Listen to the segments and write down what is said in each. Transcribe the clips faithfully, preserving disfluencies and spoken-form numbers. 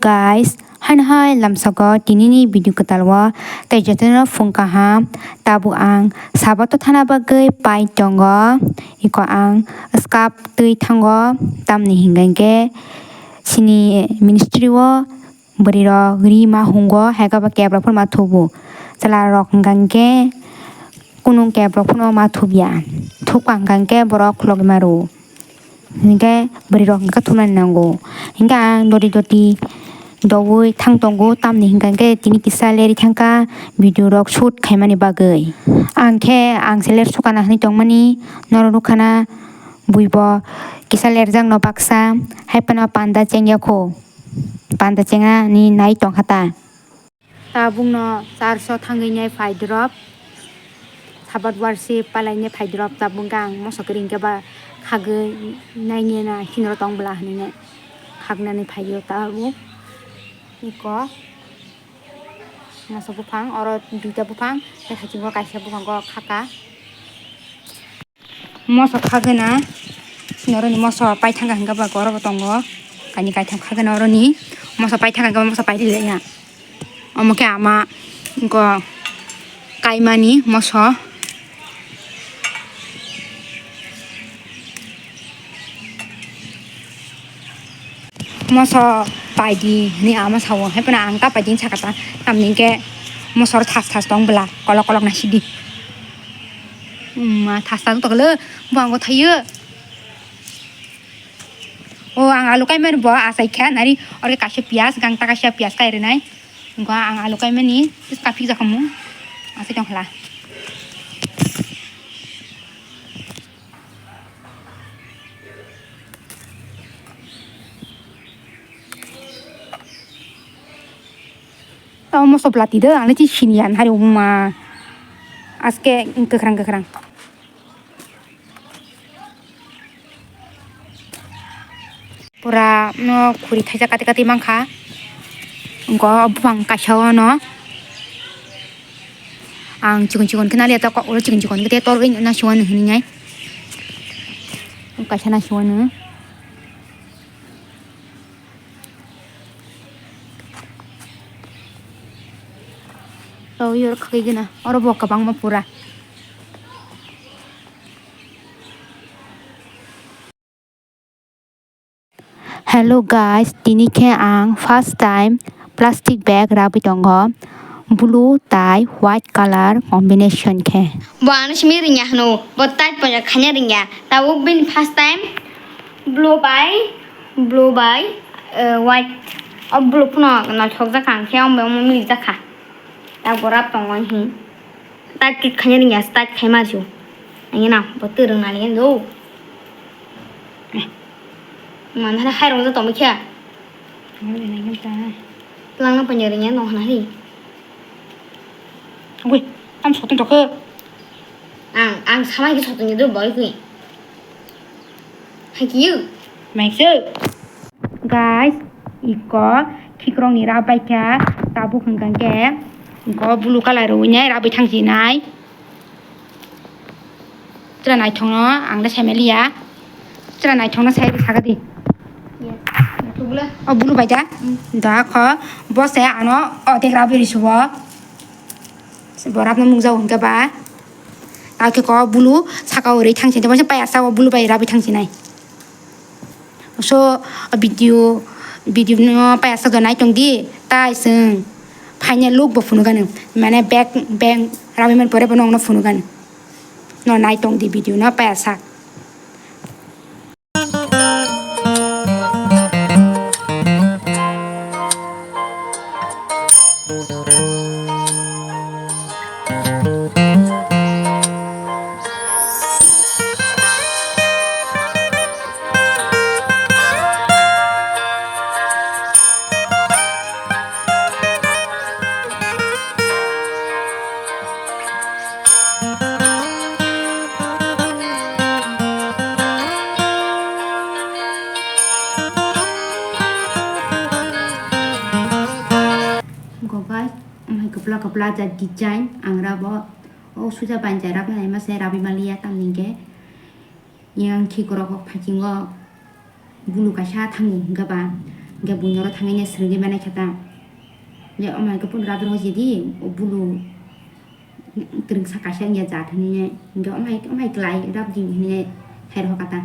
Guys, haino hai lamsogo tinini video kwtal o tei jotono phung kaham. Tabuk ang Sabato thana bagwi pai tongo. Iko ang skap twi thango, tamni hingka hinkhe chini ministry o bwrwi rok ri ma hungo, haikhe bo kebra phano ma thubu. Chwla rok hingka hinkhe kunu kebra phano ma thubya. Thukpa hingka hinkhe borok khulogwi ma rwo. Hinkhe bwrwi rok hingkhe thumnani nango. Hinkhe ang doti doti doui thang tongo, tamni hingka hinkhe tini kisa leri thangkha video rok shoot khaimani bagwi. Ang khe ang se ler sukana hinwi tongmani, norok nukha na buibo kisa lerjakno baksa, hai phano panda chengya kho, panda chengnani nai tongkha ta. Tabukno charso thangwi nai phai drop. Sabat warsi palai nai phai drop, tabuk ang moso kwrwi hinkhe ba khagwi nai nai na hinwi tong bwla hinwi nai khagnani phai o tabuk. Iko moso buphang, oro duita buphang, tei hachiko kaisa buphango khaka. Moso khagwna, noroni moso paithangkha hwnkhe ba oro bo tongo, kainwi kaitham khagwna oroni moso paithangkha hwnkhe moso pailaiya. Omo khe ama go kaimani moso. Moso paidi hinwi ama sao, hai phano ang ta paidi hinwi sakha ta, tamni hinkhe moso oro thas thas tong bwla, kolok kolok naisidi. Umma, thas thas tokle bo ang bo thaio. O ang alu kaimani bo achaikha nari, oro kaisa piyaj, gangta kaisa piyaj kai rwnai. Wngkha ang alu kaimani, tei kaphik jakhamu, achai tongkha la. Tamo moso bwla twi do, ang le chini siniya nw hari wngma. Aske kwkhwrang kwkhwrang. Pura no khuri thaisa kati kati mankha. Wngkha o buphang kaisa o no. Ang chikon chikon khe naliya ta kok oro chikon chikon khe torwi nasiyo hinwi nai. Kaisa nasiyo. Twi oro khagwi gana, oro bo kwbangma pura. Hello guys, tini khe ang first time plastic bag rabwi tongo, blue tai white color combination khe. Bo ano simi ringya hwno, bo tai poja khanya ringya, tabuk bini first time. Blue bai, blue bai, eh, white. O blue phano naithok jakha, hwnkhe omo omo milik jakha. Tak bo rap tongo hi. Tak kit khaina ringya, start khaima ju. Ani na, bo twrwng nani do. Eh. Man hana hai rong ja tongmi khe. Ang le nai ta. Lang na panya ringya no hana hi. Ui, am sotong tokhe. Ang, ang samai ke sotong do boy kui. Hai kiu. Maisuk. Guys, iko khikrokni rap baikha, tabuk hwnkha khe iko blue colour rwinai rabwi thangsinai. Chwla naithokno ang le saimaliya. Chwla naithokno sai sakadi. Yes. Naithok bwle. O blue bai da? Mm. Da kho, bo se ano odek rabwi risubo. Bo rapno nukjago hwnkhe ba. Takhe ko blue saka o rwi thangsinai, bo se payasa o blue bai rabwi thangsinai. So, video, video no payasa do nai tong di, tai chwng final look bo phunukgani, mane bag, bag rabwi man pore bo nokno phunukgani. No nai tong di video no payasa. Go guys, amhai kwpla kwpla jat design ang rabo. O suja banjai rabo hai masa rabi maliya tamni hwnkhe. Yang khikrok kok phaichingo bulu kaisa thango hwnkhe ba Hingke buino oro thangwi swrwngwi manai kha ta. Hingke omo hai khe phano rabi rw jedi, o bulu twrwngsa kaisa wngya jat hinwi, hingke omo hai, omo hai klai rabi hinwi hai rw kha ta.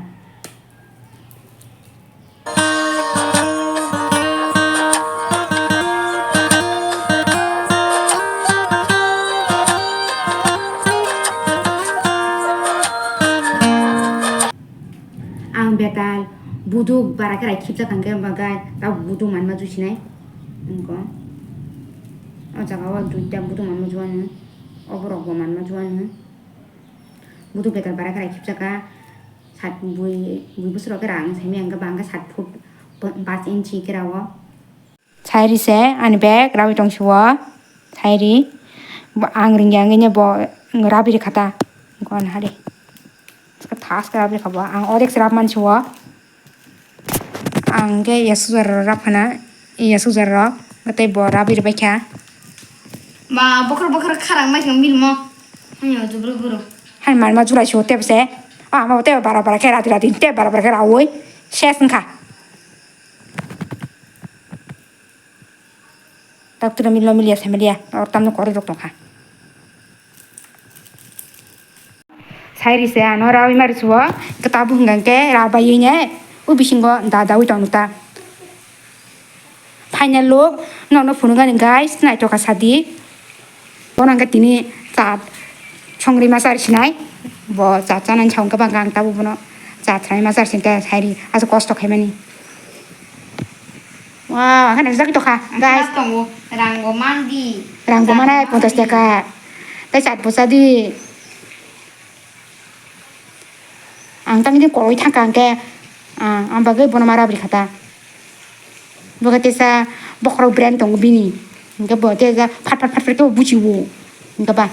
Ang betal buduk bara khe rai khipjak ang khe, ba gai ta buduk manma jusinai. Wngkha o jaga o duita buduk manma juano, oborok bo manma juano. Buduk betal bara khe rai khipjak kha. Sat bui, bui bwswk rok khe rang saimaya hwnkhe ba hwnkhe sat foot pas inchi khe rao. Sairi se ani bag rawi tong sio. Sairi bo ang ringya hwnkhe bo rabi rikha ta. Gon hari. Thaske rabi rikha bo. Ang odek se rab man sio. Ang khe yasukjar rok rab khana. Yasukjar rok. Tei bo rabi rikha. Ba bokhor bokhor kharang mai khe milmo. Hani o jubru buru. Hani manma jurai sio tebse. Ah, ma tei bara bara khe rati rati tei bara bara khe rawi. Ses wngkha. Doctor milo milia semilia, or tamno kori rok tongkha. Sairi se ano rawi mari suo, ketabu hingga ke rabai ne, u bisingo dadawi tong ta. Final look, nono phunugani guys, naitoka sadi. Bono hingke tini chat songri masa sinai. Bo chat chanani song khe bangkha ang tabuk bono chat sanai masa sinte sairi asa kosto khaimani. Wow, haino jak tokha, guys. Tongo, rango mandi. Rango manai ponchas taka. Tai chat bosa di. Ang tang di koroi thangka hingke, ah, ang bagwi bono ma rabri khata. Bo khe teisa bokhorok brand tongo bini. Hingke bo teisa phat phat phat phat khe bo buchiwo. Hingke ba.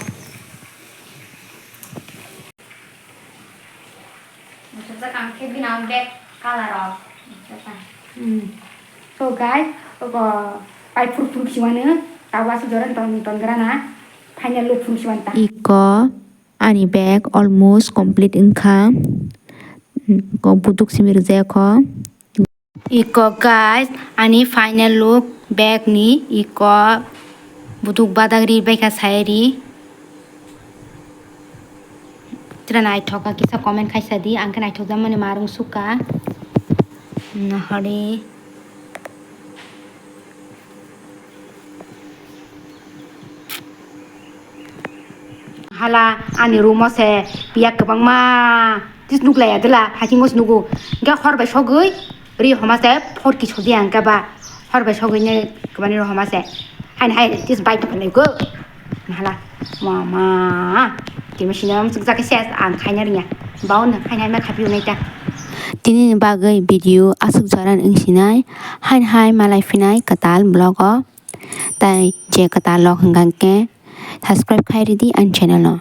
Ang khe bini ang bag color rok. Hmm. So guys, ogo pai phur phur khiwano, tabo aswk jora ton ton grana. Final look phur khiwan ta. Iko. Ani bag almost complete wngkha. Ko buduk simi rijak kho. Iko guys, ani final look bag ni iko buduk badak ri baikha sai ri. Tira naithok kha kisa comment khaisa di, ang khe naithok jakmani ma rwng sukha. Nahari. Hala ani room o se piya kwbangma tis nuklaiya dwla, haisingo se nugo. Hingke hor bai sogwi ri homa se phorki sodiya hingke ba hor bai sogwi ne kwbani ri homa se. Haini hai tis bai tongkha lai go. Hala mama kemo sina swkjak khe ses ang khaina riya. Baon haini hai ma khapio nai ta. Tini ni bagwi video aswk jora wng sinai. Haini hai malai phinai kwtal vlog o. Tai je kwtal log hwnkha khe subscribe khai ridi ani channel no.